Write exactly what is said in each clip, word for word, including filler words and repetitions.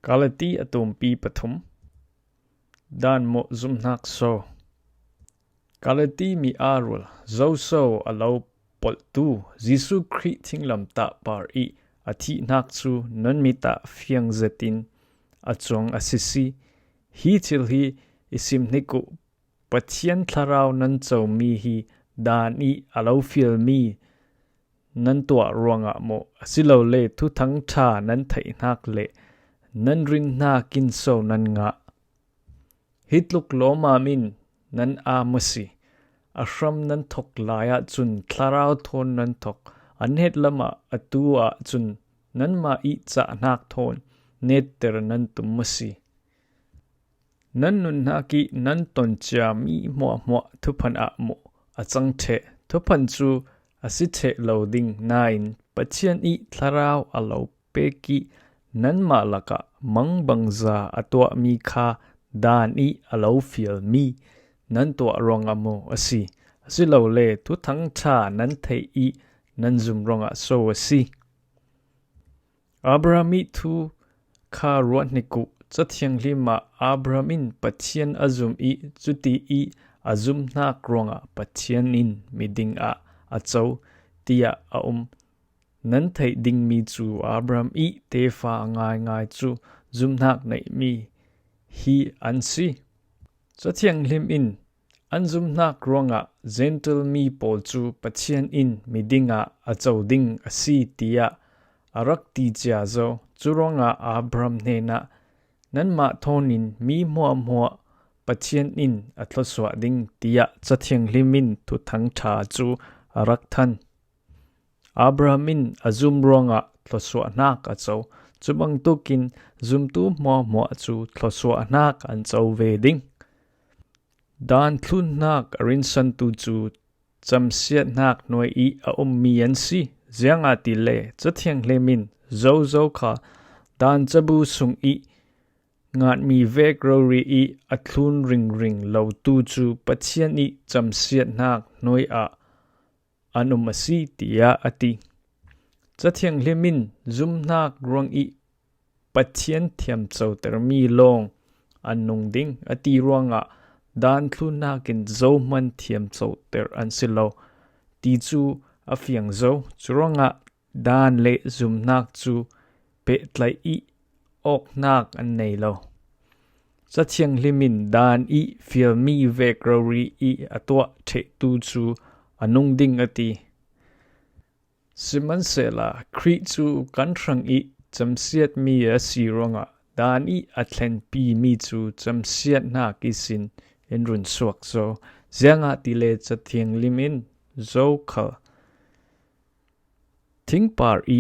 Galati a tumpi pathum. Dan mawh zumhnak so. Galati mi aa rual, zoso a lo polhtu Jesuh Khrih thinglamtah par i a thihnak cu nan mit ah fiang zetin a cuang a sisi. Hi thil hi i sim hnik uh, Pathian thlarau nan comi hi dan i a lo fialmi nan tuah ruangah maw, asilole Thuthang ṭha nan theihnak le nan rinnak in so nan ngah? Hi tluk lawmam in nan aam a si. A hram nan thok lai ahcun thlarau thawn nan thok, a hnetlam ah a tu ahcun nanmah i cahnak thawn netter nan tum a si. Nan nunnak i nan ton ciami hmuahhmuah thuphan ah maw a cang ṭheh. Thuphan cu a si ṭheh lo ding nain Pathian i thlarau a lo pek i nanmah lakah mangbangza a tuahmi kha dan i a lo fialmi nan tuah ruangah maw a si. Asilole Thuthang ṭha nan theih i nan zum ruangah so a si. Abraham i thu kha ruat hnik uh. Cathianghlim ah Abraham in Pathian a zum i cuti i a zumhnak ruangah Pathian in miding ah a co, tiah a um. Nan theih dingmi cu Abraham i tefa ngaingai cu zumhnak neihmi hi an si. Cathianghlim in an zumhnak ruangah Jentail mi pawl cu Pathian in miding ah a co ding a si, tiah a rak ti cia zo. Curuangah Abraham hnenah, nanmah thawnin mi hmuahhmuah Pathian in a thluasuah ding, tiah Cathianghlim in Thuthang ṭha cu a rak than. Abraham in a zum ruangah thluasuahnak a co. Cubangtukin zumtu hmuahhmuah cu thluasuahnak an co ve ding. Dan thlunnak a rinsantu cu camsiatnak hnuai i a ummi an si. Ziangahtile Cathianghlim in zozo kha dan cabu sung i ngatmi vek rori i a thlun ringring lotu cu Pathian i camsiatnak hnuai ah an um a si, tiah a ti. Cathianghlim in zumhnak ruang i Pathian thiamcotermi lawng an nung ding a ti ruangah dan thlunnak in zohman thiamcoter an si lo ti cu a fiang zo. Curuangah dan le zumhnak cu pehtlaih i awknak an nei lo. Cathianghlim in dan i fialmi vek rori i a tuah ṭhehtu cu a nung ding a ti. Sihmanhsehlaw Khrih cu kan hrang i camsiatmi a si ruangah dan i a thlenpimi cu camsiatnak ihsin in run suak zo. Ziangahtile Cathianghlim in zokhal thingpar i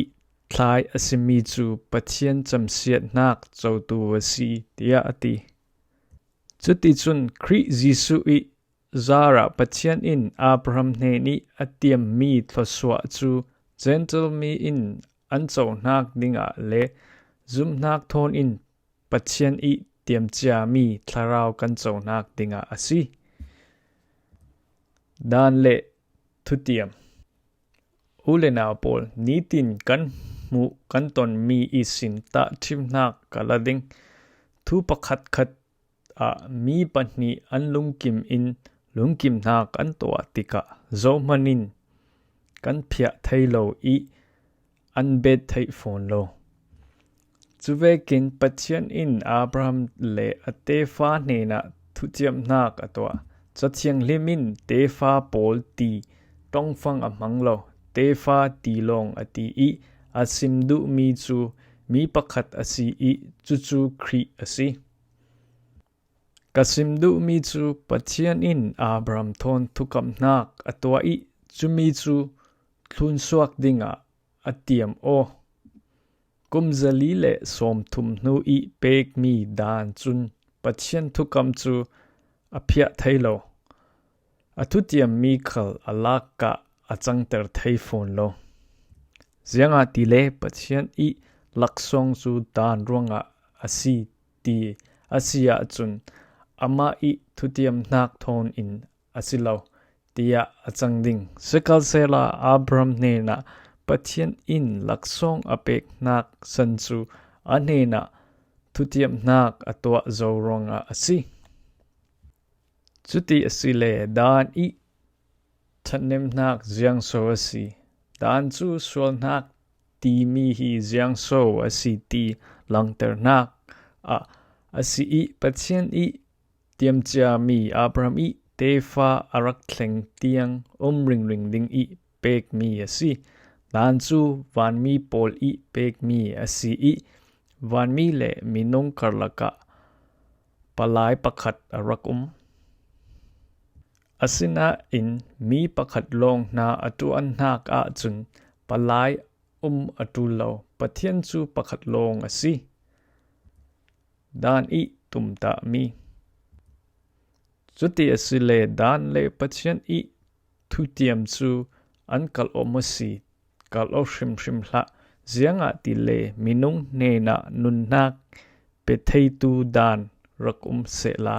thlai a simi cu Pathian camsiatnak cotu a si, tiah a ti. Cuticun Khrih Jesuh i zarah Pathian in Abraham hnen i a tiammi thluasuah cu Jentail mi in an cohnak dingah le zumhnak thawn in Pathian i tiamciami thlarau kan cohnak dingah a si. Dan le thutiam. U le nau pawl, nitin kan hmuh kan tonmi ihsin tahṭhimnak ka la ding. Thu pakhatkhat ah mi pahnih an lungkim in lungkimnak an tuah tikah zohman in kan phiah thei lo i an bet theih fawn lo. Cuvekin Pathian in Abraham le a tefa hnenah thuciamhnak a tuah. Cathianghlim in tefa pawl ti ṭongfang a hmang lo. Tefa ti lawng a ti i a sim duhmi cu mi pakhat a si i cucu Khrih a si. Ka sim duhmi cu Pathian in Abraham thawn thukamhnak a tuah i cumi cu thlunsuak dingah a tiam aw. Kum zali le sawmthum hnu i pekmi dan cun Pathian thukam cu a phiah thei lo. A thutiammi khal a lakah a cangter thei fawn lo. Ziangahtile Pathian i laksawng cu dan ruangah a si ti a si ahcun amah i thutiamhnak thawn in a si lo, tiah a cang ding. Sikhalsehla Abraham hnenah Pathian in laksawng a peknak san cu a hnenah thutiamhnak a tuah zo ruangah a si. Cuti asile, dan i thatnemhnak ziangso a si? Dan cu sualhnak timi hi ziangso a si ti langterhnak ah a si i Pathian i tiamciami Abraham i tefa a rak thleng tiang um ringring ding i pekmi a si. Dan cu vanmi pawl i pekmi a si i vanmi le minung karlak ah palai pakhat a rak um. Asinain mi pakhat lawng hna a ṭuanhnak ahcun palai um a ṭul lo. Pathian cu pakhat lawng a si. Dan i tumtahmi. Cuti asile, dan le Pathian i thutiam cu an kalh aw maw si? Kalh aw hrimhrim hlah. Ziangahtile minung hnenah nunnak pe theitu dan rak um sehla,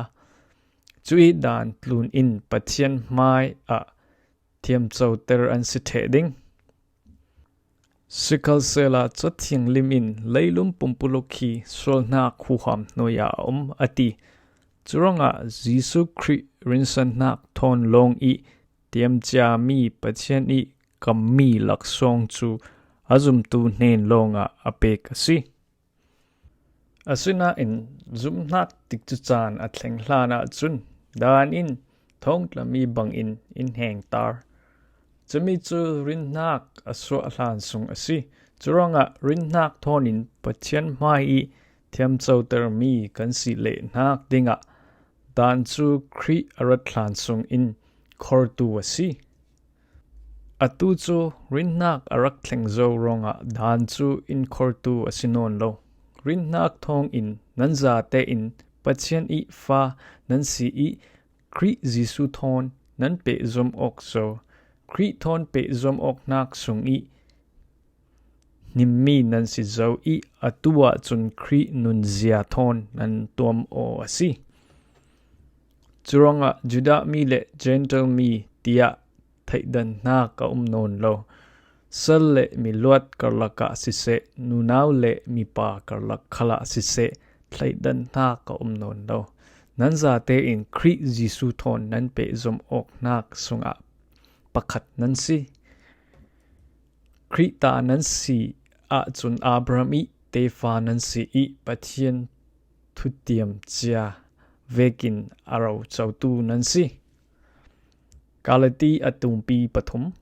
cuih dan tlun in Pathian hmai ah thiamcoter an si ṭheh ding. Sikhalsehla Cathiang Lim in leilung pumpuluk hi sualhnak huham hnuai ah a um, a ti. Curuangah Jesuh Khrih rinsanhnak thawn lawng i tiamciami Pathian i kammi laksawng cu a zumtu hnen lawngah a pek a si. Asinain zumhnak tikcu caan a thleng hlan ahcun dan in thongtlami bangin in hengtar. Cumi cu rinhnak a suah hlan sung a si. Curuangah rinhnak thawnin Pathian hmai i thiamcotermi kan si lehnak dingah dan cu Khrih a rat hlan sung in khortu a si. Atu cu rinhnak a rak thleng zo ruangah dan cu in khortu a si nawn lo. Rinhnak thawngin nan zate in Pathian i fa nan si i Khrih Jesuh thawn nan pehzom awk zo. Khrih thawn pehzom awknak sung i hnimmi nan si zo i atu ahcun Khrih nunzia thawn nan tuam aw a si. Curuangah Judah mi le Gentile mi tiah theihdanhnak a um nawn lo. Sal le miluat karlak ah siseh, nunau le mipa karlak khalah siseh, theihdanhnak a um nawn lo. Nan zate in Khrih Jesuh thawn nan pehzom awknak sungah pakhat nan si. Khrih ta nan si ahcun Abraham i tefa nan si i Pathian thutiam cia vekin a rocotu nan si. Galati a tumpi pathum.